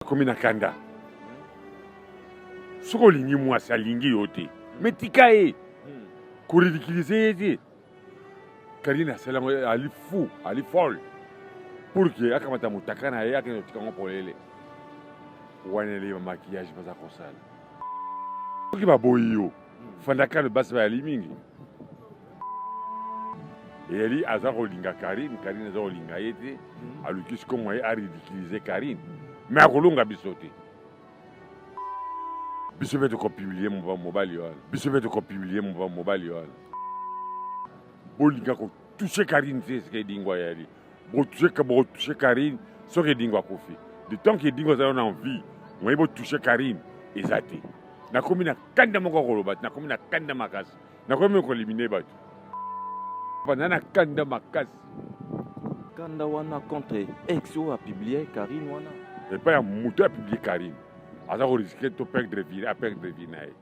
Akomi na kanda. Soki olingi mwasi alingi yo te, me tika ye. Koridikilize ye te. Karine asali yango ali fou, ali folle. Pour que akamata motaka na ye akende kotika yango polele. Wana elei ba maquillage baza kosala. Soki baboyi yo, fanda calme basi bayali mingi. Eyali aza kolinga Karine, Karine aza kolinga ye te. Aluki sikoyo moyen a ridiculiser Karine. Mais akolonga biso te. Biso mpe tokopublie mobali wana. Biso mpe tokopublie mobali wana. Bolinga kotouche Karine te esika edingo ayali. Botouche bokotouche Karine soki edingo akufi. De tant que edingo aza na envie, moyen botouche Karine eza te. Nakomi na kanda moko koloba, nakomi na kanda makasi. Nakomi koelimine bato. Bana na kanda makasi. Kanda wana contre ex oyo apublie Karine wana. Epai ya moto apublie Karine aza koriske to perdre vie, a perdre vie na ye.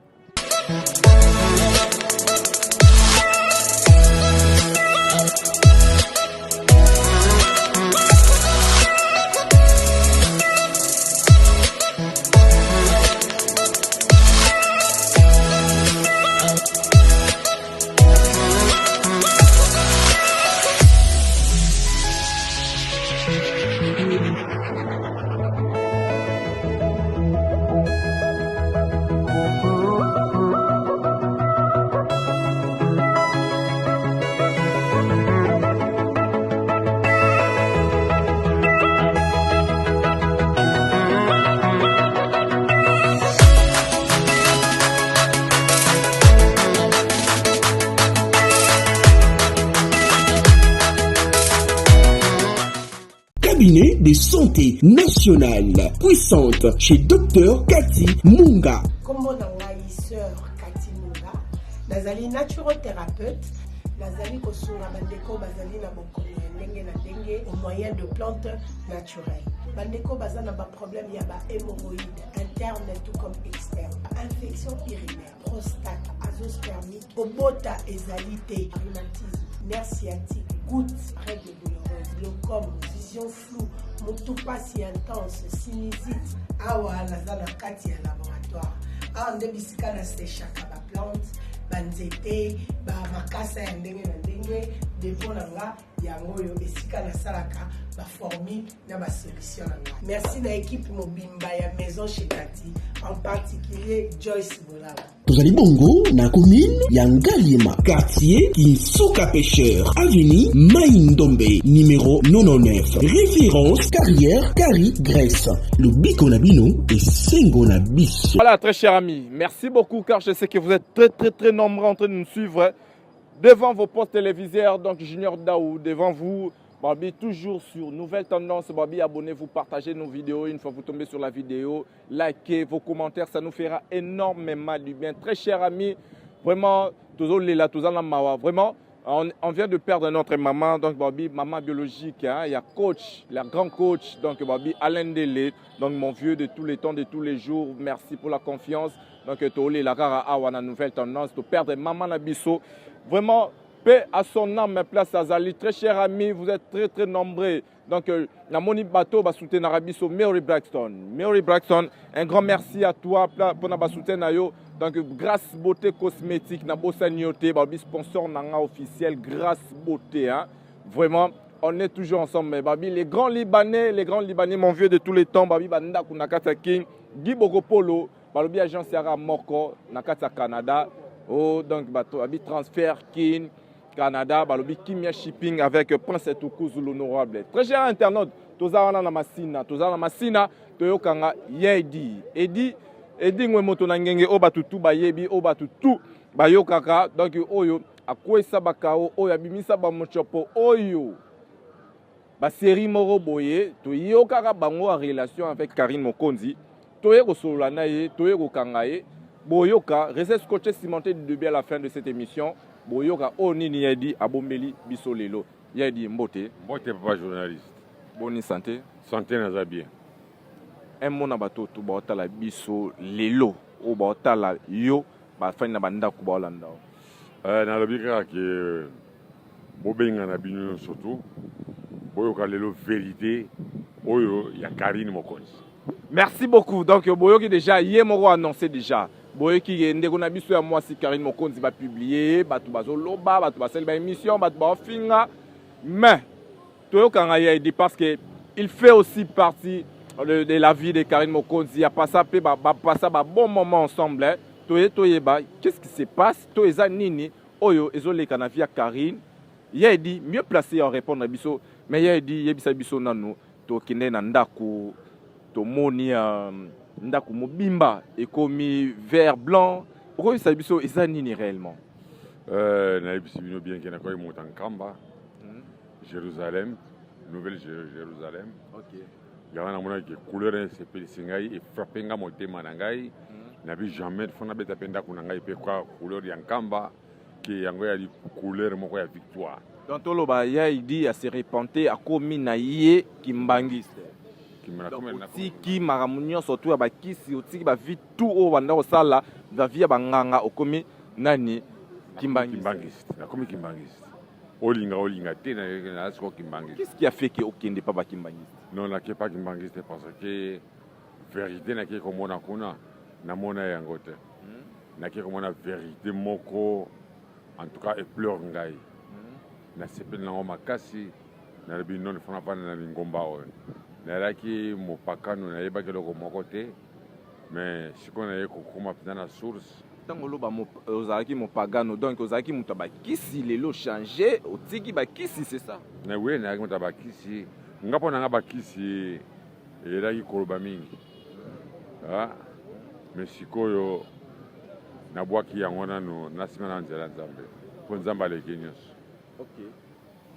Cabinet de santé nationale puissante chez Dr Cathy Munga. Kombo na ngai sœur Cathy Munga, nazali naturothérapeute, nazali kosunga bandeko bazali na bokono ya ndenge na ndenge au moyen de plantes naturelles. Bandeko baza na ba problème ya ba hémorroïdes interne tout comme externe, infection urinaire, prostate, azoospermie, kobota ezali te, rhumatisme, nerf sciatique, goutte, règle douloureuse, glaucome, vision floue, mutu pasi intense, sinusite. Awa naza na kati ya laboratoire. Awa nde bisika na sechaka ba plante, ba nzete, ba makasa ya ndenge na ndenge. Depot na nga yango oyo esika nasalaka ba formule na ba solution na nga. Merci na équipe mobimba ya Maison chez Cathy, en particulier Joyce Bolaba. Tozali bongo na commune ya Ngaliema, quartier Kinsuka Pêcheur, avenue Mai Ndombe, numéro 99, référence carrière Kari Grèce. Lobiko na bino esengo na biso. Voilà, très cher ami, merci beaucoup car je sais que vous êtes très très très nombreux en train de nous suivre devant vos postes téléviseurs. Donc Junior Daou devant vous, Babi toujours sur Nouvelle Tendance. Babi, abonnez-vous, partagez nos vidéos. Une fois que vous tombez sur la vidéo, likez vos commentaires, ça nous fera énormément du bien. Très cher ami, vraiment, toujours lela, toujours la mawa, vraiment, on vient de perdre notre maman, donc Babi, maman biologique, hein, il y a coach, la grand coach, donc Babi, Alain Délé, donc mon vieux de tous les temps, de tous les jours, merci pour la confiance. Donc, tole la rara awa na Nouvelle Tendance, to perdre maman na biso. Vraiment, paix à son âme, place à Zali. Très cher ami, vous êtes très très nombreux. Donc, namoni bateau ba soutenir biso Mary Braxton. Mary Braxton, un grand merci à toi pour na ba soutien na yo. Donc, Grâce Beauté Cosmétique, na bosani yo te, ba sponsor nanga officiel Grâce Beauté, hein. Vraiment, on est toujours ensemble. Mais babi, les grands Libanais, les grands Libanais, mon vieux de tous les temps, babi banda kunakata King, Guy Bokopolo, balobi agence yaka moko na kati ya Canada. Oh, donc bato babi transfert King Canada, balobi Kimia Shipping avec Prince Etukuzu l'honorable. Très cher internaute, toza wana na Masina, toza na Masina, toyokanga Yedi. Edi, Edi ngwe moto na ngenge o batu tu bayebi, o batu tu bayokaka. Donc oyo akwesa bakao, oyo abimisa ba mochopo, oyo ba série moko boye, toyokaka bango en relation avec Karine Mokonzi. Toye kosolola na ye, toye kokanga ye. Boyoka, restez scotché cimenté du début à la fin de cette émission. Boyoka o nini Yedi abombeli biso lelo. Yedi mbote. Mbote papa journaliste. Boni santé? Santé naza bien. Un mot na bato to baotala biso lelo o baotala yo bafani na bandako baolanda. Nalobi kaka ke bobenga na bino nyonso tu boyoka lelo vérité oyo ya Karine Mokonzi. Merci beaucoup. Donc boyoki déjà ye moko annoncé déjà. Boyoki ye ndeko na biso ya mwasi Karine Mokonzi ba publier, bato bazoloba, bato basali ba émission, bato baofinga. Mais toyokanga ye dit parce que il fait aussi partie de la vie de Karine Mokonzi. A passé pe ba, ba passa ba bon moment ensemble. Hein. Toye toyeba qu'est-ce qui se passe? To eza nini oyo ezoleka na vie ya Karine? Ye dit mieux placé à répondre à biso, mais ye dit yebisa biso nanu tokende na ndako, tomoni ndako mobimba ekomi vert blanc. Okoyebisa biso eza nini réellement? Nayebisi bino bien ke nakoki mota Nkamba, Jérusalem, Nouvelle Jérusalem. Yango namonaki ke couleur esepelisi ngai, efrappe nga motema na ngai. Nabi jamais fo nabeta mpe ndako na ngai mpe kwa couleur ya Nkamba, ke yango yali couleur moko ya victoire. Donc toloba ya idi ase repente, akomi na ye kimbangiste. Otiki makambo nyonso tu ya bakisi, otiki bavie tu oyo banda kosala, bavie ya banganga, okomi nani? Kimbangiste. Nakomi kimbangiste. Olinga olinga te, na siko kimbangiste. Qu'est-ce qui a fait ke okende pa bakimbangiste? Non, nake pa kimbangiste parce que vérité nake komona kuna, namona yango te. Nake komona vérité moko, en tout cas epleur ngai, nasepeli nango makasi. Nalobi non, fona vanda na lingomba oyo. Nayalaki mopakano, nayebaki eloko moko te, mais sikoyo naye kokoma mpenza na source. Ntango oloba ozalaki mopagano, donc ozalaki moto ya bakisi, lelo change, otiki bakisi, c'est ça? Oui, nayaki moto ya bakisi. Nga mpo na nga bakisi eyelaki koloba mingi, mais sikoyo nabwaki yango nano, nasima na nzela Nzambe, mpo Nzambe aleki nyonso. Okay.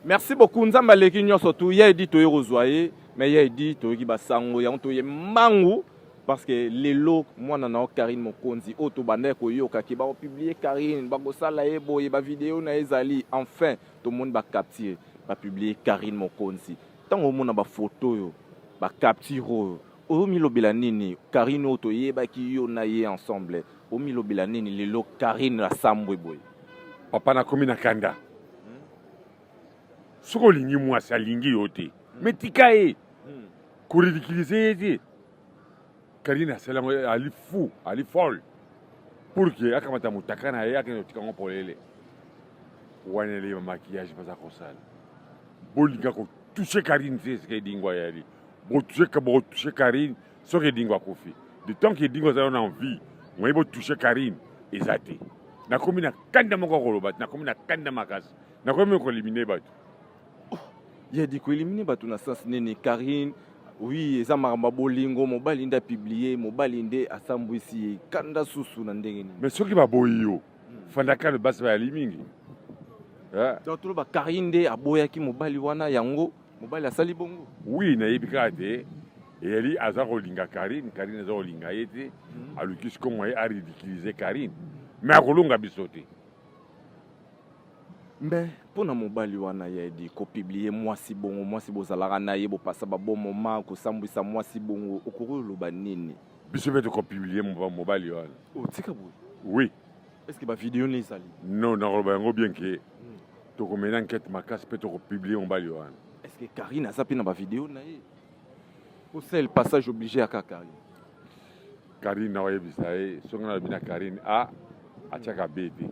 Merci beaucoup. Nzambe aleki nyonso tu. Ye edi toye kozwa ye, mais ye edi toyoki basango yango, toye mbangu parce que lelo mwana na yo Karine Mokonzi oyo tobandaki koyoka ke bakopublier Karine, bakosala ye boye, bavideo na ye ezali, enfin tomoni bacapture, bapublier Karine Mokonzi. Ntango omona bafoto oyo, bacapture oyo, omilobela nini? Karine oyo toyebaki yo na ye ensemble, omilobela nini lelo Karine asambwe boye? Papa, nakomi na kanda. Soki olingi mwasi, alingi yo te, me tika ye, koridiculiser ye te. Karine asali yango, ali fou, ali folle, pour ke akamata motaka na ye, akende kotika yango polele. Wana eleyeba maquillage baza kosala. Bolinga kotouche Karine te, esika Edingwe ayali. Bokotouche Karine soki Edingwe akufi. De tant que Edingwe azali na envie, moye botouche Karine eza te. Nakomi na kanda moko koloba te, nakomi na kanda makasi, nakomi koéliminer bato. Ya di koéliminer bato na sens nini? Karine, oui, eza makambo ya bolingo, mobali nde apublier, mobali nde asambwisi ye. Kanda susu na ndenge nini? Mais soki baboyi yo, fanda kano, basi bayali mingi. Donc toloba Karine nde aboyaki mobali wana, yango mobali asali bongo? Oui, nayebi kaka te. Eyali aza kolinga Karine, Karine aza kolinga ye te. Aluki sikongo ye aridiculiser Karine, mais akolonga biso te. Mais mpo na mobali wana ya edi kopublier mwasi bongo, mwasi bozalaka na ye, bopasa babon moment, kosambwisa mwasi bongo, okoki oloba nini? Biso mpe tokopublier mobali wana. Otika boye? Oui. Est ce que bavideo ne ezali? Non, nakoloba yango bien ke tokomena enquête makasi mpe tokopublier mobali wana. Est ce que Karine aza mpe na bavideo na ye? Osala passage obligé ya kaka Karine. Karine, nakoyebisa ye, soki nalobi na Karine A, atiaka B te.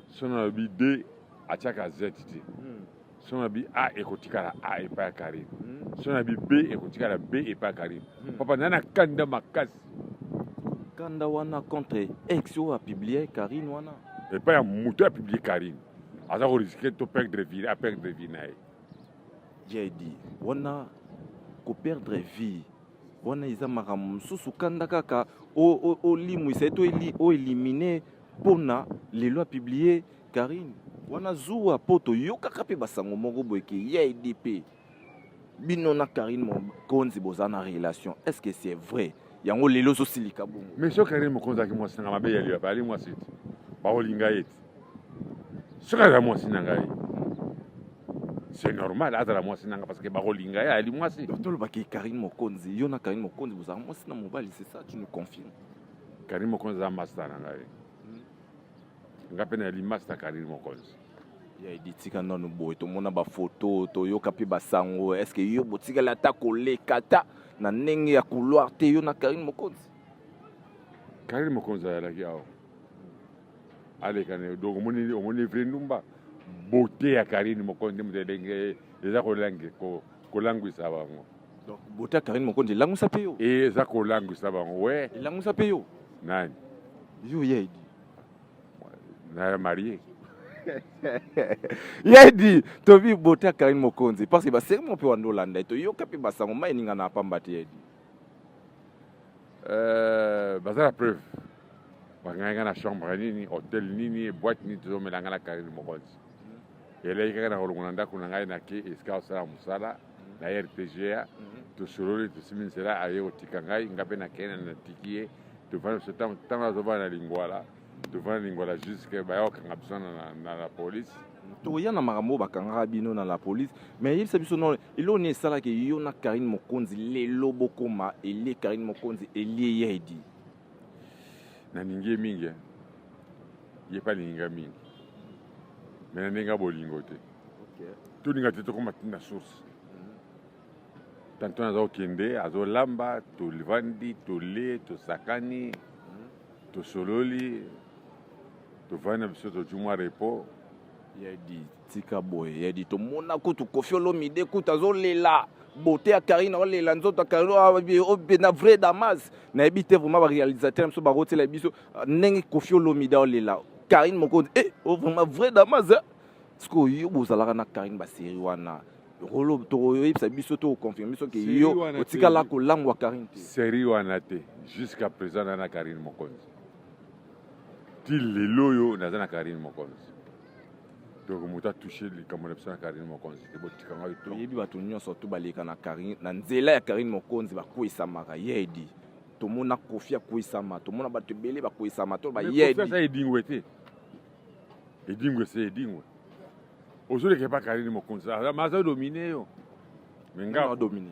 Soki nalobi D, atiaka Z te. Soki nalobi A, ekotikala A epai ya Karine. Soki nalobi B, ekotikala B epai ya Karine. Papa, na kanda makasi. Kanda wana contre ex oyo apublier Karine wana? Epai ya moto apublier Karine, aza korisquer to perdre vie, aperdre vie na ye. Jadi wana koperdre vie wana eza makambo mosusu. Kanda kaka olimwisa ye to oéliminer mpona lelo apublier Karine wana, zuwa mpo toyokaka mpe basango moko boye ke ye edi mpe bino na Karine Mokonzi boza na relation. Est ce que c'est vrai? Yango lelo ozosilika bongo? Mais soki Karine Mokonzi azalaki mwasi nanga, mabe yali ali mwasi te, bakolinga ye te. Soki azala mwasi na ngai, c'est normal azala mwasi nanga parce que bakolinga ye, ali mwasi. Donc tolobaki Karine Mokonzi, yo na Karine Mokonzi bozala mwasi na mobali, c'est ça? Tu nous confirmes? Karine Mokonzi aza master na ngai, nga mpe nayali master Karine Mokonzi. Ya Edi, tika nanu boye, tomona bafoto, toyoka mpe basango. Est ce que yo botikali ata koleka ata na ndenge ya couloir te, yo na Karine Mokonzi? Karine Mokonzi azalaki awa, aleka na donc omoni, omoni vrai ndumba. Beauté ya Karine Mokonzi nde moto elenge eza kolangwisa bango. Donc beauté ya Karine Mokonzi elangwisa mpe yo? Eza kolangwisa bango, we. Elangwisa mpe yo? Nani? Yo, ya Edi. Na marié. Ya Edi, tobi beauté ya Karine Mokonzi parce que baserimo mpe wanda olanda ye, toyoka mpe basango mai eninga na pamba te, ya Edi. Baza na preuve, bakangai nga na chambre nini, hotel nini, boîte nini, tozomela nga na Karine Mokonzi. Eleki kaka na kolongola ndako na ngai, nake esika osala mosala na RTGA, tosololi, tosimi nzela, aye kotika ngai, nga mpe nakei, natiki ye, tovandi biso ntango azovanda na Lingwala, tovanda Lingwala jusque baya kokanga biso na la police. Toya na makambo oyo bakangaka bino na la police, mais yebisa biso no eloko nini esalaki yo na Karine Mokonzi lelo bokoma elie Karine Mokonzi, elie ya Edi? Nalingi ye mingi, ye mpe alingi nga mingi, mais na ndenge ya bolingo te. Tolinga te, tokoma ti na source. Tanto naza kokende, azolamba, tovandi, tolie, tosakani, tosololi, tovandi na biso, tozwi mwa repos. Ya Edi, tika boye. Ya Edi, tomona kutu Kofi Olomide kutu azolela beauté ya Karine, aolela nzoto ya Karine obena vrai damas. Nayebi te vraiment baréalisateur biso bakotiela biso ndenge Kofi Olomide aolela Karine Mokonzi, eh, o vraiment vrai damas. Sikoyo yo bozalaka na Karine, basérie wana rolo, tokoyebisa biso, tokoconfirme biso ke yo otikala kolangwa Karine te? Série wana te. Jusqu'à présent na na Karine Mokonzi ti lelo oyo naza na Karine Mokonzi. Donc moto atouche likambo na biso na Karine Mokonzi te, botika ngai. Toyebi bato nyonso to baleka na Karine, na nzela ya Karine Mokonzi bakwesamaka. Ye Edi, tomona Kofi akwesama, tomona bato ebele bakwesama to baye. Edi aza edingwe te, edingwe se edingwe ozoleka epa Karine Mokonzi, ma aza domine yo. Me nga domine.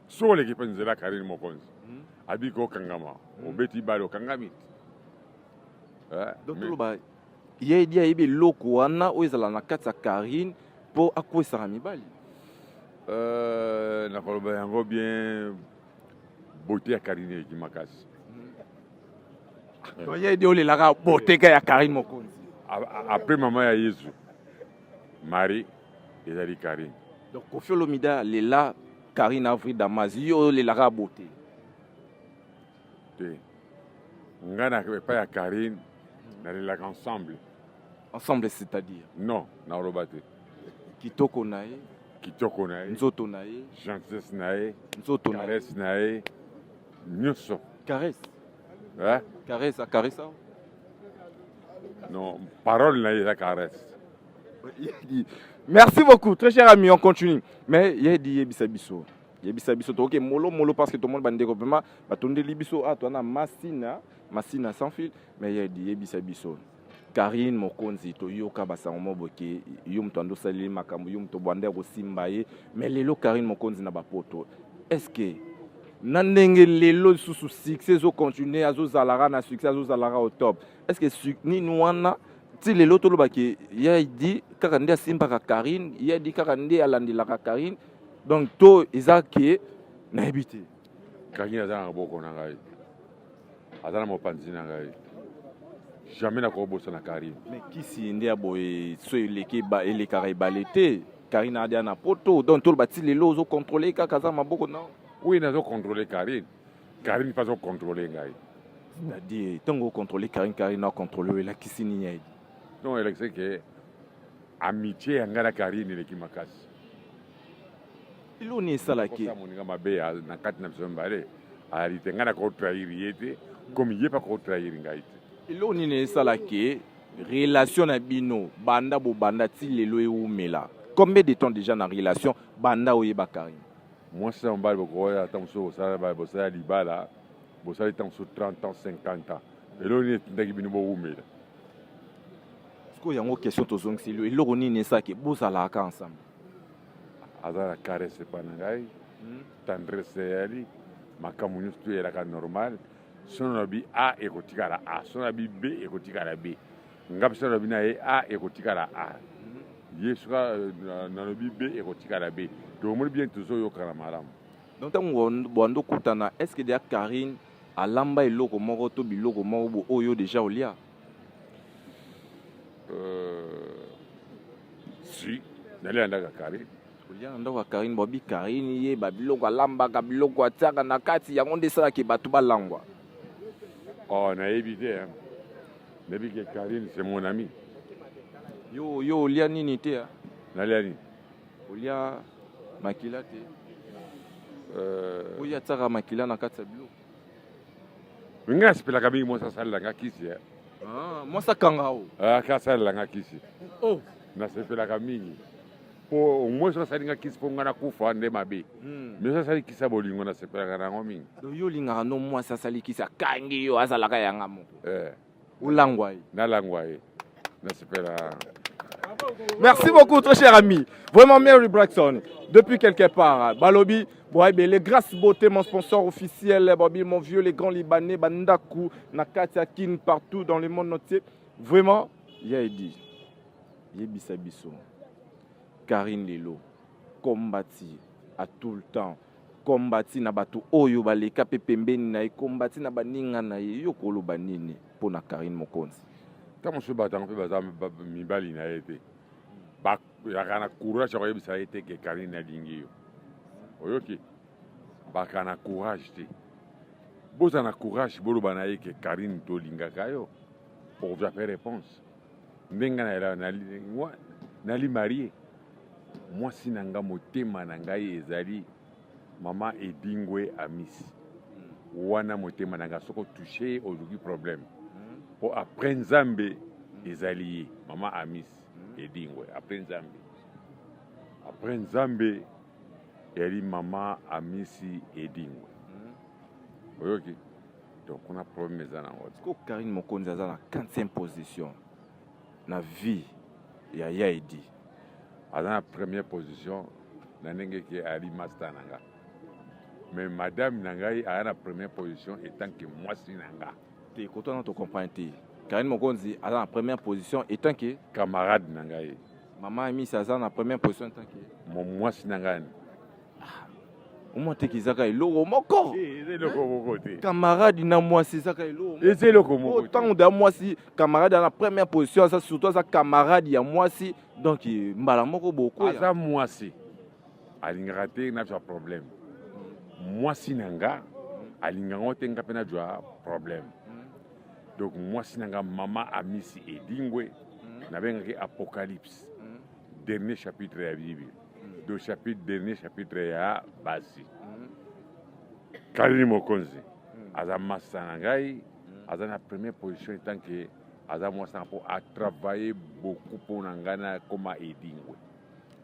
Soki oleki mpe nzela Karine Mokonzi, abiki okangama, obeti bale, okangami. Donc toloba ye Edi ayebi eloko wana oyo ezala na kati ya Karine mpo akwesaka mibali? Nakoloba yango bien, beauté ya Karine eleki makasi. Donc ye Edi olelaka beauté ka ya Karine Mokonzi? Après mama ya Yezu Marie, ezali Karine. Donc Kofi Olomide alela Karine Avri Damas, yo olelaka beauté? Te, ngai na epai ya Karine nalelaka ensemble. Ensemble, c'est-à-dire? Non, nakoloba te. Kitoko na ye? Kitoko na ye. Nzoto na ye? Gentillesse na ye. Nzoto na ye? Caresse na ye nyonso. Caresse? Eh? Caresse, acaresse? Non, parole na ye eza caresse. Merci beaucoup, très cher ami, on continue. Mais yedi, yebisa biso, yebisa biso, tokoke molo molo parce que tomoni bandeko vraiment batondeli biso. A toa na Masina, Masina sans fil. Mais yedi, yebisa biso, Karine Mokonzi, toyoka basango mo boke yo moto ando osaleli makambo, yo moto bwanda ya kosimba ye. Mais lelo Karine Mokonzi na bapoto, est ce que na ndenge lelo lisusu succès ezocontinue, azozalaka na succès, azozalaka au top, est ce que nini wana ti lelo tolobaki ya Edi kaka nde asimbaka Karine, ya Edi kaka nde alandelaka Karine? Donc to eza ke nayebi te. Karine aza na maboko na ngai, aza na mopanzi na ngai, jamais nakobosana Karine. Mais kisi nde ya boye so eleki, elekaka ebale te. Karine adia na poto, donc toloba ti lelo ozocontrôle kaka, aza maboko na? Oui, nazocontrôle Karine, Karine mpe azocontrôle ngai. C'est-à-dire ntango ocontrôle Karine, Karine acontrôle oyo, elakisi nini, ya Edi? Non, elakisi ke amitié ya ngai na Karine eleki makasi. Eloko nini esalaki? Moninga mabe na kati na biso mibale ayali te. Ngai nakotrahir ye te comme ye mpe akotrahir ngai te. Eloko nini esalaki relation na bino banda bobanda ti lelo ewumela? Combien de temps déjà na relation banda oyeba Karine? Mwasi na mobali bokoya ata mosusu bosala libala, bosali ntango mosusu 30 ans, 50 ans, eloko nini etindaki bino bowumela? Sikoyo yango question tozongiseli: eloko nini esalaki bozalaka ensemble? Aza na caresse epa na ngai, tendresse eyali, makambo nyonso to eyelaka normal. Soki nalobi A, ekotikala A, soki nalobi B, ekotikala B. Nga mpe soki nalobi na ye A, ekotikala A. Ye soki nalobi be, ekotikala be. Tomoni bien, tozoyokana malamu. Donc ntango bwanda okutana, est ce que deya Karine alamba eloko moko to biloko moko bo oyo déjà olia? Si, nalia ndako ya Karine. Olia na ndako ya Karine. Babi Karine ye babiloko alambaka, biloko atiaka na kati yango nde esalaka bato balangwa. Oh, nayebi te. Nayebi ke Karine, c'est mon ami. Yo olia nini te? Nalia nini? Olia makila te? Oyo atiaka makila na kati ya biloko. Ngai nasepelaka mingi mwasi asalelanga kisi. Mwasi akanga o? Asalelanga kisi. Oh. Nasepelaka mingi po au moins soki asalinga kisi mpo ngai nakufa nde mabe, mais soki asali kisi ya bolingo, nasepelaka na yango mingi. Donc yo olingaka no mwasi asali kisi, akangi yo, azalaka yanga moko, olangwa ye? Nalangwa ye, nasepela. Merci beaucoup, très cher ami. Vraiment, Mary Braxton, depuis quelque part, Balobi, Boaibele, Grâce Beauté, mon sponsor officiel, Bobby, mon vieux, les grands Libanais, Bandakou, Nakatia Kin, partout dans le monde entier. Vraiment, Yaidi, Yebisa biso, Karine Lelo, kombati à tout le temps, kombati na bato oyo baleka pe pembeni na ye, kombati na baninga na ye, yo koloba nini mpo na Karine Mokonzi? Ntango mosusu bato yango mpe baza mibali na ye te, bayaka na courage ya koyebisa ye te ke Karine alingi yo. Oyoki, baka na courage te. Bozala na courage, boloba na ye ke Karine, tolingaka yo. Okozwa mpe réponse. Ndenge nali marié, mwasi na nga, motema na ngai ezali mama Edingwe Amisi wana. Motema na ngai, soki otouche ye, oluki problème, mpo après Nzambe ezali ye, mama Amisi Edingwe. Après Nzambe, après Nzambe ezali mama Amisi Edingwe. Oyoki? Donc kuna problème eza nango te. Ko Karine Mokonzi aza na 4e position na vie ya Yaidi? Aza na première position na ndenge ke ali master na nga, mais madame na ngai aza na première position etant que mwasi na nga. Te, koto wana tocomprendre te. Karine Mokonzi aza na première position etant que camarade na ngai. Mama Amisi aza na première position etant que mo mwasi na ngai. Omwa teki ezaka eloko moko. Eza eloko moko te. Camarade na mwasi ezaka eloko. Eza eloko moko. Ntango da mwasi, camarade aza na première position, aza surtout aza camarade ya mwasi, donc mbala moko bokoya. Aza mwasi, alingaka te nazwa problème. Mwasi na nga alingaka te nga mpe nazwa problème. Donc mwasi na nga, mama Amisi Edingwe, nabengaki Apocalypse, dernier chapitre ya Bible, do chapitre, dernier chapitre ya basi. Karine Mokonzi aza masa na ngai, aza na première position etant que aza mwasi na mpo atravaille beaucoup mpo na ngai nakoma Edingwe.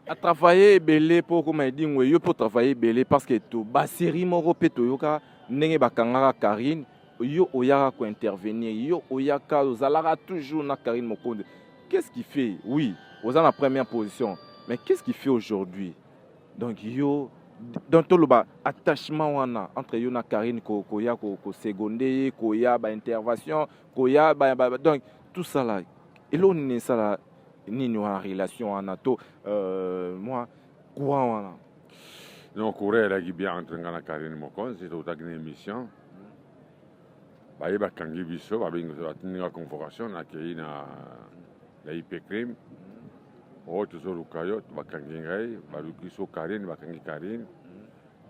Atravaille ebele mpo okoma Edingwe. Yo mpo otravaille ebele, parce que to basérie moko mpe toyoka ndenge bakangaka Karine, yo oyaka kointervenir, yo oyaka, ozalaka toujours na Karine Mokonzi. Qu'est-ce qui fait? Oui, oza na première position, mais qu'est-ce qui fait aujourd'hui, donc yo, donc toloba attachement wana entre yo na Karine, koya kosegonde ye, koya baintervention, koya donc tout ça là, eloko nini esala nini wana, relation wana to mwa courant wana? Non, courant elaki bien entre nga na Karine Mokonzi. Tokutaki na émission, baye bakangi biso, babengi biso, batindi nga convocation, nakei na IPCRIM. Oyo tozoluka yo, bakangi ngai, baluki so Karine, bakangi Karine,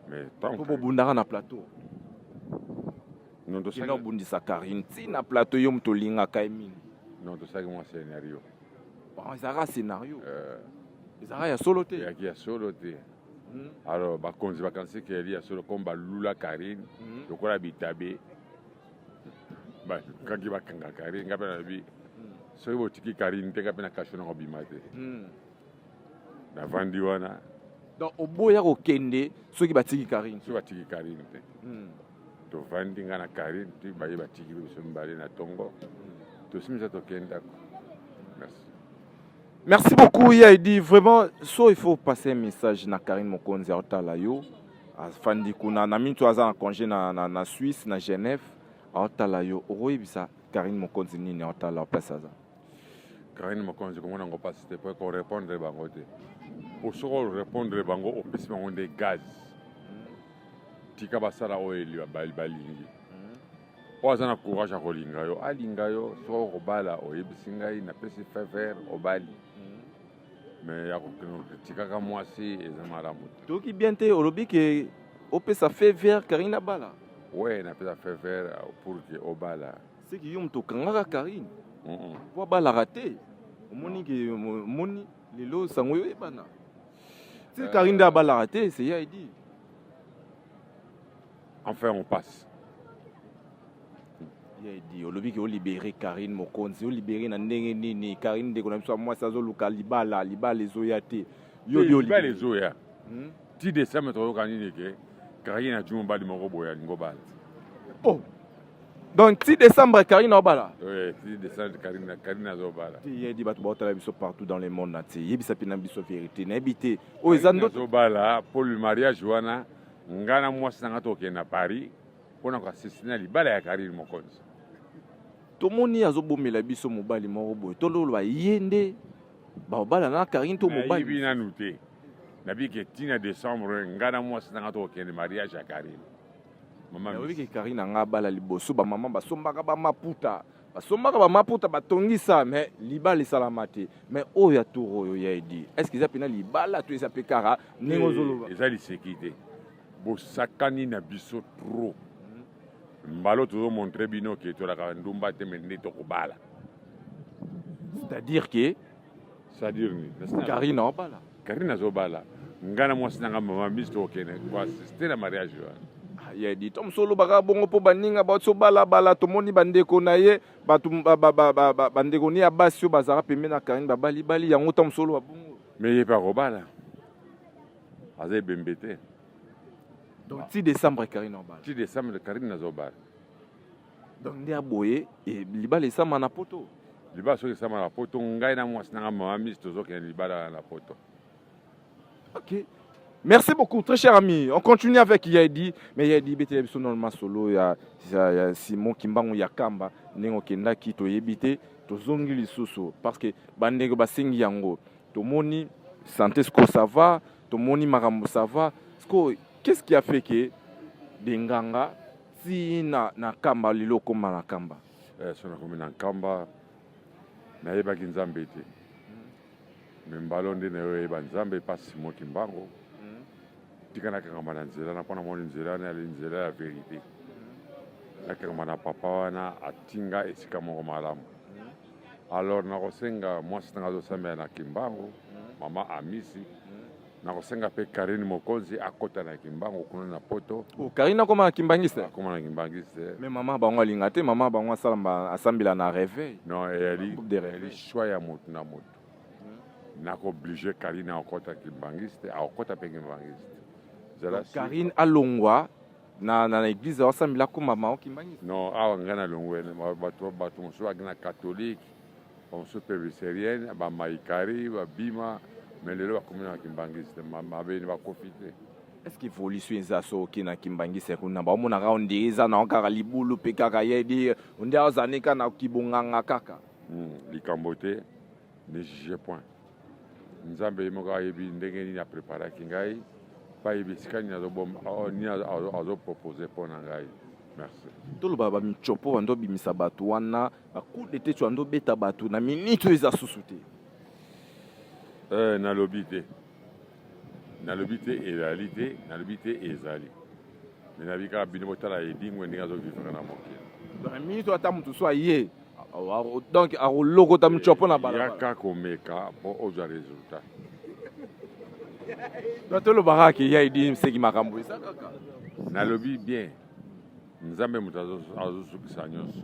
mais tant po bobundaka na plateau? Non. Kenda obundisa Karine ntina plateau, yo moto olingaka ye mingi. Non, tosalaki mwa scénario. Bon, ezalaka scénario, ezalaka ya solo te? Eyaki ya solo te. Alors bakonzi bakanisi ke eli ya solo, comme balula Karine lokola bitabe, bakaki bakanga Karine. Ngai mpe nalobi, soki botiki Karine te, ngai mpe na kasho na kobima te. Navandi wana. Donc oboya kokende soki batiki Karine? Soki batiki Karine te. Tovandi ngai na Karine ti baye batiki biso mibale na ntongo, tosimisa, tokendako. Merci. Merci beaucoup, Yaidi. Vraiment, so il faut passer un message na Karine Mokonzi aotala yo. Afandi kuna na minto, aza na congé na Suisse, na Genève. Aotala yo. Okoyebisa Karine Mokonzi nini aotala place aza? Karine Mokonzi komona yango mpasi te mpo korépondre bango te, po soki orépondre bango, opesi bango nde gaz. Tika basala oyo balingi. Oyo aza na courage ya kolinga yo, alinga yo. Soki okobala, oyebisi ngai, napesi feu vert, obali. Mais ya kokende tikaka mwasi eza malamu te. Toyoki bien te, olobi ke opesa feu vert Karine abala? We, napesa feu vert pour ke obala. Seki yo moto okangaka Karine po abalaka te. Omoni ke omoni lelo sango oyo oyebana ti Karine nde abalaka te, c'est ya Edi. Enfin, on passe. Ya Edi, olobi ke olibere Karine Mokonzi, olibere na ndenge nini? Karine, ndeko na biso ya mwasi, azoluka libala, libala ezoya te. Yo libala ezoya ti décembre. Toyoka nini ke Karine azwi mobali moko boye, alingi obala. Oh, donc ti décembre Karine aobala? Oui, ti décembre Karine azobala. Te, ye di, bato baotala biso partout dans le monde entier, yebisa mpe na biso vérité. Nayebi te oyo eza ndoto. Azobala mpo le mariage wana, ngai na mwasi na ngai tokokende na Paris mpona koassister na libala ya Karine Mokonzi. Tomoni azobomela biso mobali moko boye, tololoba ye nde baobala na Karine to mobali? Nayebi nanu te. Nabi ke ntina décembre, ngai na mwasi na ngai tokokende mariage ya Karine. Nayebi ke Karine anga abala liboso, bamama basombaka bamaputa, basombaka bamaputa, batongisa, mais libala esalama te. Mais oyo ya tour oyo ya Edi, est ce que eza mpena libala to eza mpe kaka ndenge ozoloba? Eza liseki te. Bosakani na biso trop. Mbala tozomontre bino ke tolaka ndumba te, me nde tokobala. C'est-à-dire ke C'est-à-dire nini? Karine aobala? Karine azobala. Ngai na mwasi nanga mama misi tokokende koassister na mariage wana. Ya Edi, to mosu olobaka bongo mpo baninga bauti obalabala. Tomoni bandeko na ye, bato bandeko ni ya basi oyo bazalaka pembeni na Karine babalibali yango. Ta mosu oloba bongo. Me ye mpe akobala, aza ebembe te. Donc ti décembre Karine obala? Ti décembre Karine azobala. Donc nde aboye libala esama na Poto? Libala soki esama na Poto, ngai na mwasi nanga mama misi tozokende libala na Poto. Ok. Merci beaucoup, très cher ami. On continue avec Yaidi. Mais Yaidi, betela biso normalement solo ya Simon Kimbangu ya Kamba. Ndenge okendaki toyebi te, tozongi lisusu parce que bandeko basengi yango. Tomoni santé siko ça va, tomoni makambo ça va. Siko qu'est-ce qui a fait que denganga ti na Kamba, lelo okóma na Kamba? So nakomi na Nkamba, nayebaki Nzambe te. Me mbala nde na yo oyeba Nzambe epa Simon Kimbangu. Tika nakangama na nzela na mpo namoni nzela wana yali nzela ya vérité. Nakangama na papa wana, atinga esika moko malamu. Alors nakosenga mwasi nanga azosambela na Kimbangu, mama Amisi. Nakosenga mpe Karine Mokonzi akɔta na Kimbangu kuna na Poto. Oh, Karine akóma na kimbangiste? Akóma na kimbangiste. Mais mama bango alinga te, mama bango asalamba, asambela na réveil. Non, eyali choix ya motu na motu. Nakooblige Karine akɔta kimbangiste, akɔta mpe kimbangiste. Karine alongwa na église asambela, akóma mao kimbangiste? Non, awa ngai nalongwe, bato mosusu baki na catholique, bamosusu presbytérienne, bamaikari babima, mais lelo bakomi na kimbangiste, mabeni bakofi te. Est ce que évolution eza? So oke na kimbangisi kuna, baomonaka ondire eza na kaka libulu mpe kaka ye onde azali kaka na kibonganga kaka. Likambo te, ne juge point. Nzambe ye moko ayebi ndenge nini apreparaki ngai, mpe ayebi esika nini azobomba, nini azopropose mpo na ngai. Merci. Toloba bamichopo bando obimisa bato wana, bacoup de tête bando obeta bato na minute oyo eza susu te. Nalobi te, nalobi te ezali te, nalobi te ezali, me nayebi kaka bino botala Edingwe ndenge azovivre na mokili. Na minute oyo ata moto so aye, donc akolokota michopo na balabala. Yaka komeka mpo ozwa résultat. Donc tolobaka ke ya Edi Mseki, makambo eza kaka. Nalobi bien, Nzambe moto azosukisa nyonso.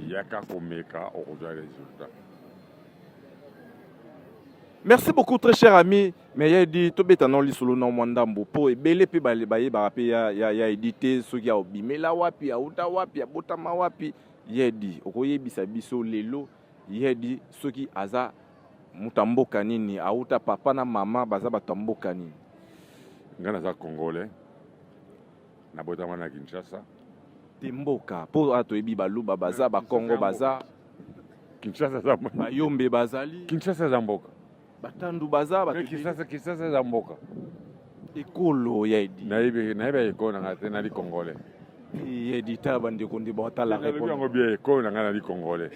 Yaka komeka, okozwa résultat. Merci beaucoup, très cher ami. Mais ya Edi, tobeta no lisolo na mwa ndambo mpo ebele mpe bayebaka mpe ya Edi te, soki aobimela wapi, auta wapi, abotama wapi. Ya Edi, okoyebisa biso lelo ya Edi soki aza moto ya mboka nini, auta, papa na mama baza bato ya mboka nini? Ngai naza Congolais, nabotama na Kinshasa. Te, mboka, mpo awa toyebi Baluba baza, Bakongo baza. Kinshasa eza Bayombe bazali. Kinshasa eza mboka. Batandu baza bato. Kinshasa, Kinshasa eza mboka. Ekolo ya Edi. Nayebi nayebi ekolo na ngai te, nali congolais. Edi ta bandeko nde batala répondre. Yango bien ekolo na ngai nali congolais.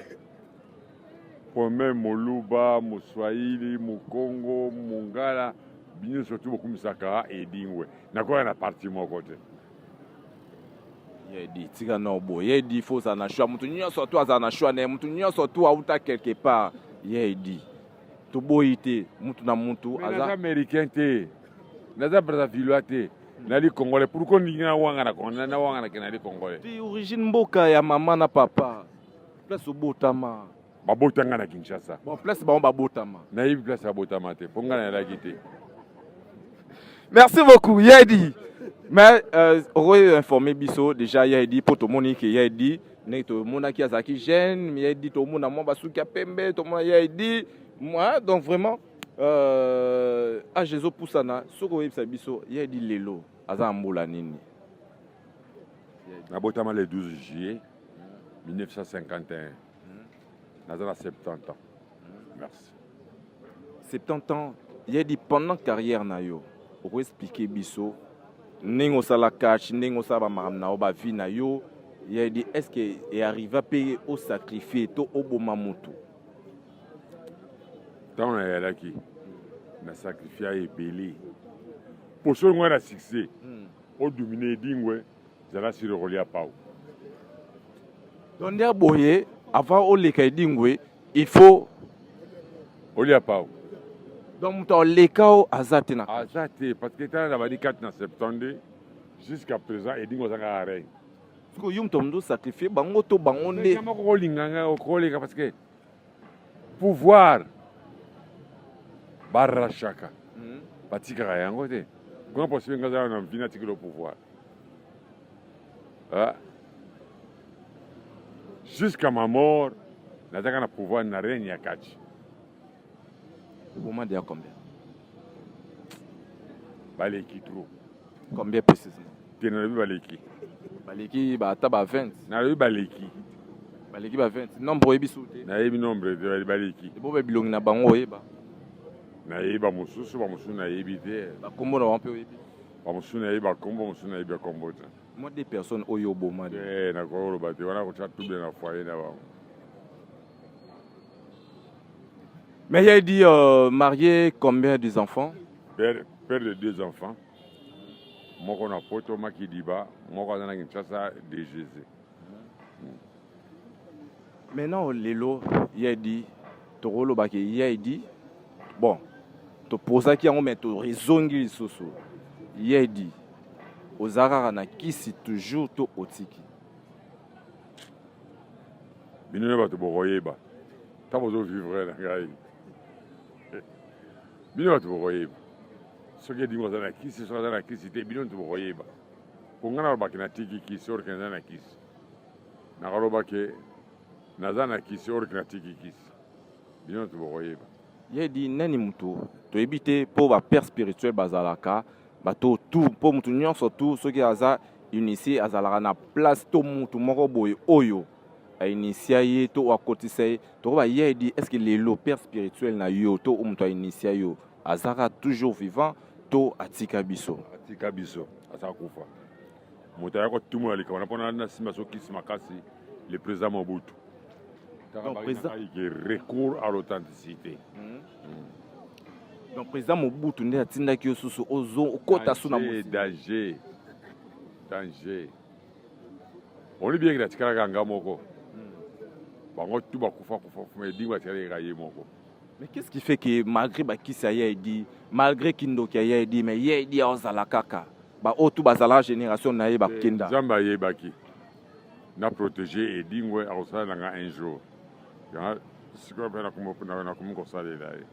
Po même Moluba, Moswahili, Mokongo, Mongala, bino surtout bokumisaka Edingwe. Nakoya na parti moko te. Yedi tika na boye Yedi faut ozala na choix moto nyonso tu azala na choix na ye moto nyonso tu auta quelque part Yedi toboyi te mutu na mutu aza américain te naza brazzavillois te nali congolais pourquoi ndingi nawangana nawangana ke nali congolais te origine mboka ya mama na papa place obotama babota nga na kinshasa bon place bango babotama nayebi place abotama te mpo nga nayalaki te merci beaucoup Yedi mais euh, okoki informer biso déjà Yedi mpo tomoni ke Yedi ndenge tomonaki azalaki jeune Yedi tomona mwa basuki ya pembe tomona Yedi moi donc vraiment euh, age ezopusana soki oyebisa biso Yedi lelo aza na mbula nini nabotama le 12 juillet 1951 naza na 70 ans merci 70 ans Yedi pendant carrière na yo okoexplike biso ndenge osala catch ndenge osala bamakambo na yo bavie na yo Yedi est ce que earriva mpe osacrifie to oboma motu ntango nayalaki na sacrifia ebele poso ngai na succès odomine Edingwe zala siri okolia pau donc nde boye avant oleka Edingwe il faut olia pau donc moto aleka o aza te na aza te parce que tala na badi 4 na 72 jusqu'à présent Edingwe aza kaka règne sikoyo yo moto moto osacrifie bango to bango nde moko kolinga ngai okoleka parce que pouvoir barachaka batikaka yango te comment possible nga aza na vie natikeli pouvoir ah. Jusqu'à ma mort nazaka na pouvoir na règne ya kati. Oboma deya combien? Baleki trop. Combien précisément? Te nalobi baleki. Baleki ba ata ba 20. Nalobi baleki. Baleki ba 20. Nombre oyebi su te. Nayebi nombre te baleki. Ebo bilongi na bango oyeba. Nayebi bamosusu bamosusu nayebi te. Bakombo na bango mpe oyebi. Bamosusu nayebi bakombo bamosusu nayebi bakombo te. Moi deux personnes oyo oboma. Te nakoloba te wana kotya trouble na foyer na bango. Mais il a dit marié combien des enfants? Père, père de deux enfants. Moko na poto Makidiba, moko aza na Kinshasa DGZ. Maintenant lelo il a dit tokolobaki il a dit bon topozaki yango mais torezongi lisusu il a dit oza kaka na kisi toujours to otiki bino nde bato bokoyeba ntango bozovivre na ngai bino bato bokoyeba soki Edingwe aza na kisi soki aza na kisi te bino nto bokoyeba po ngai nalobaki natiki kisi orke naza na kisi nakaloba ke naza na kisi orke natiki kisi bino nto bokoyeba Yedi nani moto toyebi te mpo bapère spirituel bazalaka bato tu mpo moto nyonso tu soki aza initié azalaka na place to motu moko boye oyo ainitia ye to akotisa ye tokoba Yedi est ce que lelo père spirituel na yo to moto ainitia yo azalaka toujours vivant to atika biso? Atika biso aza kufa moto aya kotumola likambo na mpona na nsima so kisi makasi le président Mobutu. Donc, président... recours à l'authenticité. Donc président Mobutu nde atindaki yo susu ozo okota su na mosi danger danger oni bien que atikalaka nga moko bango tu bakufa kufa kufa Edingwe atikalaka ye moko. Mais qu'est-ce qui fait que malgré bakisi ya Yedi, malgré kindoki ya Yedi, mais Yedi azala kaka baoyo tu bazala génération na ye bakenda? Nzambe ayebaki na protéger Edingwe akosala na nga un jour yanga sikoyo mpe nakomi kosalela ye.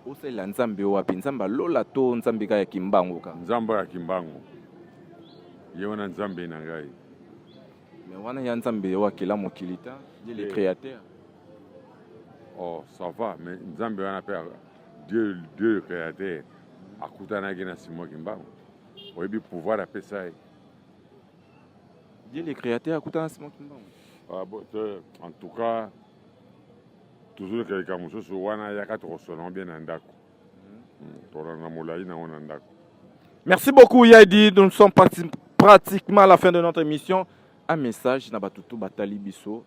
Osalela Nzambe wapi? Nzambe alola to Nzambe kaka ya Kimbangu kaka? Nzambe ya Kimbangu ye wana Nzambe na ngai. Mais wana ya Nzambe oyo akela mokili ta ye le créateur. Oh ça va, mais Nzambe wana mpe Dieu, Dieu le créateur akutanaki na Simon Kimbangu oyebi pouvoir apesa ye. Dieu le créateur akutana na Simon Kimbangu? Ah, bon, en tout cas toujours keleka mosusu wana yaka tokosona yango bien na ndako. Tolanda molai nango na ndako. Merci beaucoup Yadi, nous sommes pratiquement à la fin de notre émission. Un message na batutu batali biso,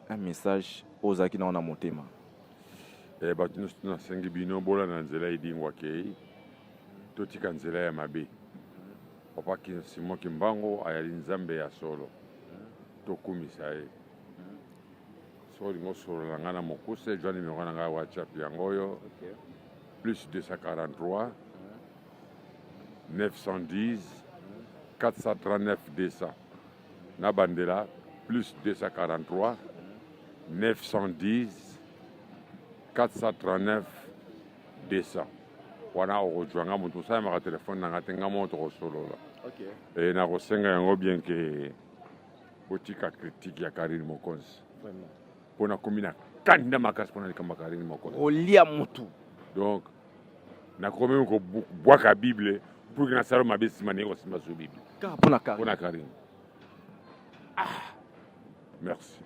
un message ozalaki nango na motema. Eh, bato nyonso nasengi bino bolanda nzela edingwa kei, totika nzela ya mabe. Papa Simon Kimbangu ayali Nzambe ya solo, tokumisa ye. Soki olingi osolola na ngai na mokuse, zwa nimero na ngai ya WhatsApp, yango oyo: plus 243 910 439 200. Na bandela: plus 243 910 439 200. Wana okozwa nga, moto osalemaka telefone na nga te, nga moko tokosolola. E nakosenga yango bien ke botika critique ya Karine Mokonzi, mpo nakomi na kanda makasi mpona likambo ya Karine Mokonzi. Kolia mutu. Donc nakomi kobwaka Bible pour que nasala mabe, nsima ndenge kosimba su Bible. Kaka mpona Karine. Mpona Karine. Ah, merci.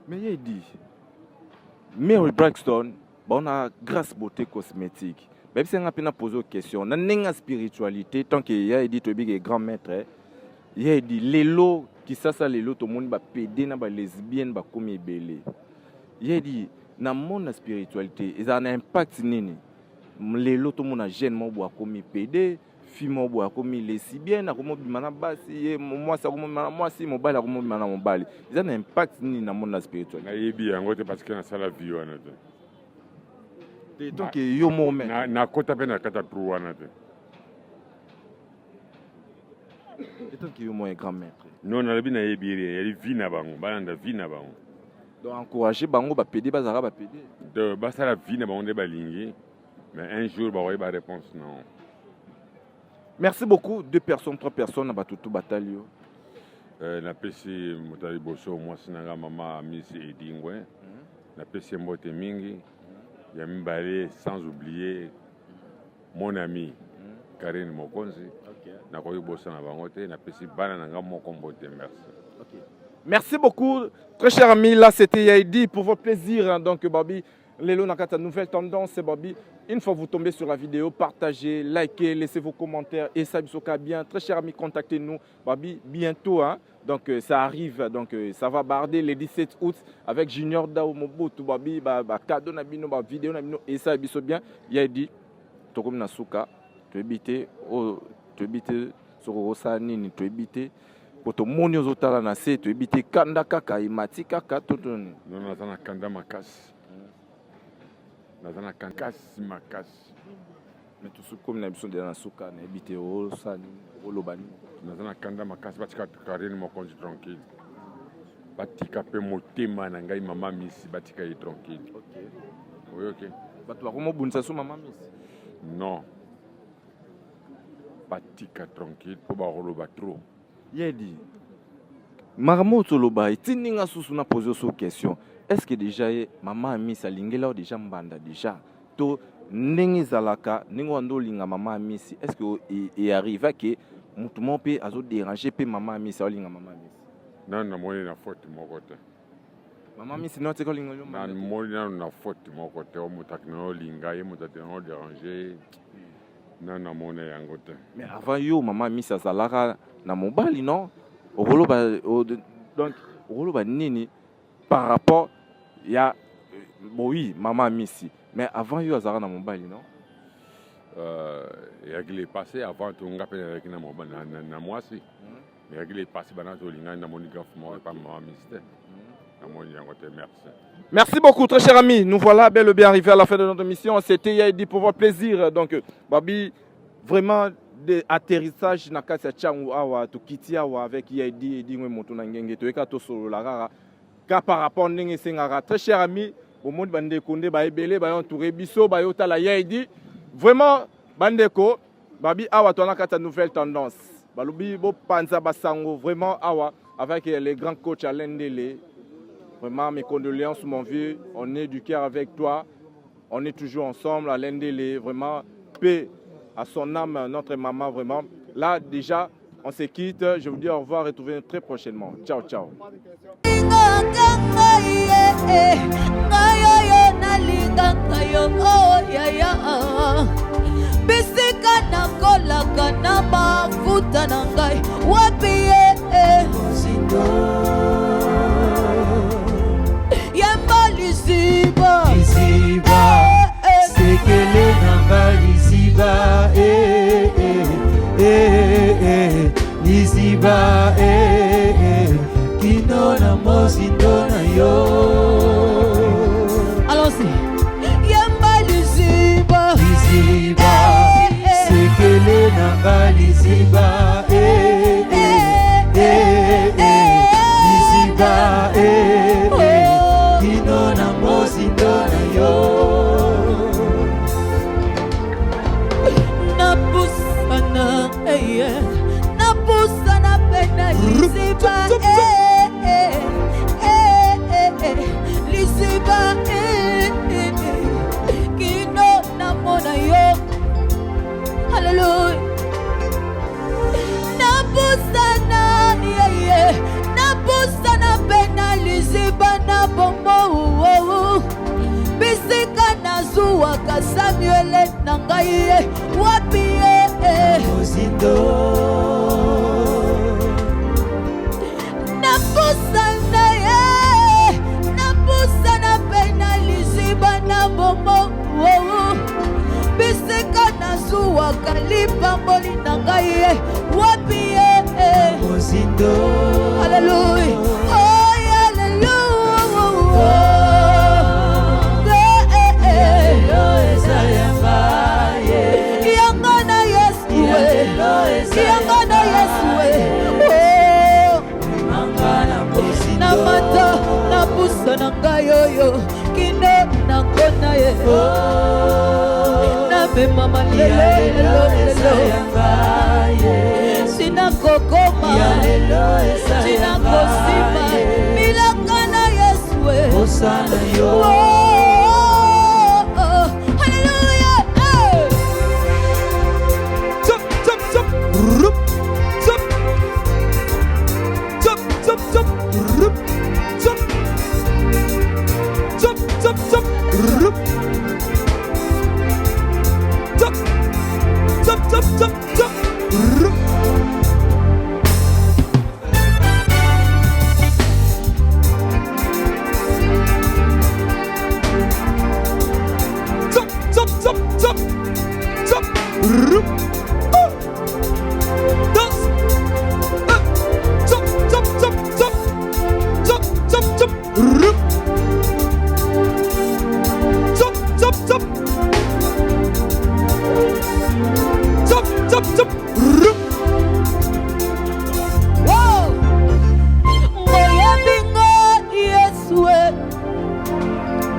Mais ye dit Mary Braxton baona Grâce Beauté Cosmétique bayebisi nga mpe na pose question na ndenge ya spiritualité. Tant que ya edi, toyebi ke grand maître ya edi, lelo Kisasa, lelo tomoni bapédé na balesbienne bakomi ebele. Ya edi, na monde na spiritualité ezala na impact nini? Lelo tomona jeune moko boye akomi pédé, fille moko boye akomi lesbienne, akomi obima na basi, ye mwasi akomi obima na mwasi, mobali akomi obima na mobali. Eza na impact nini na monde na spiritualité? Nayebi yango te parce que nasala vie wana te. Te, tant que yo moko maître. Nakota mpe na kati ya trou wana te. Tant que yo moko grand maître. Non, nalobi nayebi ye, yali vie na bango, balanda vie na bango. Donc encourager bango bapédé, bazalaka bapédé. De basala vie na bango nde balingi, mais un jour bakoyeba réponse non. Merci beaucoup. Deux personnes, trois personnes na bato tu batali yo. Napesi moto ya liboso, mwasi na nga, mama Misi Edingwe, napesi ye mbote mingi. Ya mibale, sans oublier mon ami Karine Mokonzi, nakoki bosana bango te. Napesi bana na nga moko mbote. Merci. Merci beaucoup, très cher ami. Là, c'était Yaidi pour votre plaisir, hein. Donc, Babi, lelo na kati ya Nouvelle Tendance, c'est Babi. Une fois vous tombez sur la vidéo, partagez, likez, laissez vos commentaires et ça, bisoka bien. Très cher ami, contactez-nous. Babi, bientôt, hein. Donc, ça arrive. Donc, ça va barder le 17 août avec Junior Dao Mobutu. Babi, ba, ba, cadeau na bino, ba vidéo na bino et ça, biso bien. Yaidi, tokomi na suka, toyebi te oyo, toyebi te soki okosala nini, toyebi te po tomoni ozotala na se, toyebi te kanda kaka emati kaka to nini. Non, naza na kanda makasi, naza na kanda makasi makasi. Mais tosukomi na biso ndela na suka, nayebi te osala nini, oloba nini. Naza na kanda makasi. Batika Karine Mokonzi tranquille, batika mpe motema na ngai mama Misi, batika ye tranquille, oyoki? Bato bakomobundisa so mama Misi. Non, batika tranquille mpo bakoloba trop. Yedi, makambo oyo toloba etindi nga susu na pose oso question: est ce que déjà ye mama Amisi alingela yo déjà mbanda déjà, to ndenge ezalaka, ndenge wana nde olinga mama Amisi, est ce que earriva ke motu moko mpe azodéranger mpe mama Amisi aolinga mama Amisi? Nanu namoni na faute moko te. Mama Misi no atika olinga yo mbanda te? Namoni nanu na faute moko te. O moto akina olinga ye, moto akina odéranger, nanu namoni yango te. Mais avant yo, mama Amisi azalaka na mobali, non? Okoloba donc okoloba nini par rapport ya, bon, oui, mama Amisi, mais avant yo azalaka na mobali, non? Eyaki le passé. Avant to nga mpe nazalaki na mwasi. Eyaki le passé, bana tolingani, namoni gaffe moko epa mama Misi te, namoni yango te. Merci. Merci beaucoup, très cher ami. Nous voilà bel et bien arrivés à la fin de notre émission. C'était Yaidi pour votre plaisir. Donc, Babi, vraiment, de atterrissage na kati ya Tshangu awa, tokiti awa avec Yaidi Edingwe, moto na ngenge, toyeka tosolola kaka ka par rapport ndenge esengaka. Très cher ami, bomoni bandeko nde baebele bayo entouré biso, bayotala Yaidi. Vraiment, bandeko, Babi awa toza na kati ya Nouvelle Tendance. Balobi bopanza basango vraiment awa avec les grands coachs Alain Ndele. Vraiment, mes condoléances, mon vieux. On est du cœur avec toi. On est toujours ensemble. Alain Ndele, vraiment, paix à son âme, notre maman, vraiment. Là, déjà, On se quitte. Je vous dis au revoir. Retrouvez très prochainement. Ciao, ciao. Lingaka ngai ye eh, ngai oyo nalingaka yo oh, yaya bisika nakolaka na mafuta na ngai wapi ye eh. Yemba liziba liziba eh, eh. Sekele na nga liziba eh, eh, eh, eh, liziba eh, eh, kino na mozindo na yo. Allons-y. Yemba liziba Liziba Eh, eh. sekele na nga liziba eh, eh, eh, eh, liziba eh, eh, Oh. kino na mozindo na yo. Napusana eye napusana mpe na liziba eh, eh, eh, eh, eh, liziba eh, eh, eh, kino namona yo haleluya napusana yeye napusana mpe na liziba na bomou bisika nazuwaka samuele na ngai ye wapi ye Mozindo. Napusana ye napusana mpe na liziba na bomou bisika nazuwaka lipamboli na ngai ye wapi ye Mozindo. Hallelujah. Oh, hallelujah. Eh, eh, eh. Eza ya ngai ye. Yanga na Yesu we. Lelo eza ya Yanga na Yesu we. Oh, nga na mozindo. namata napusa na ngai oyo kino nakona ye namemama lelo Ya lelo lelo eza lelo ya ngai ye. sina kokoma Ya lelo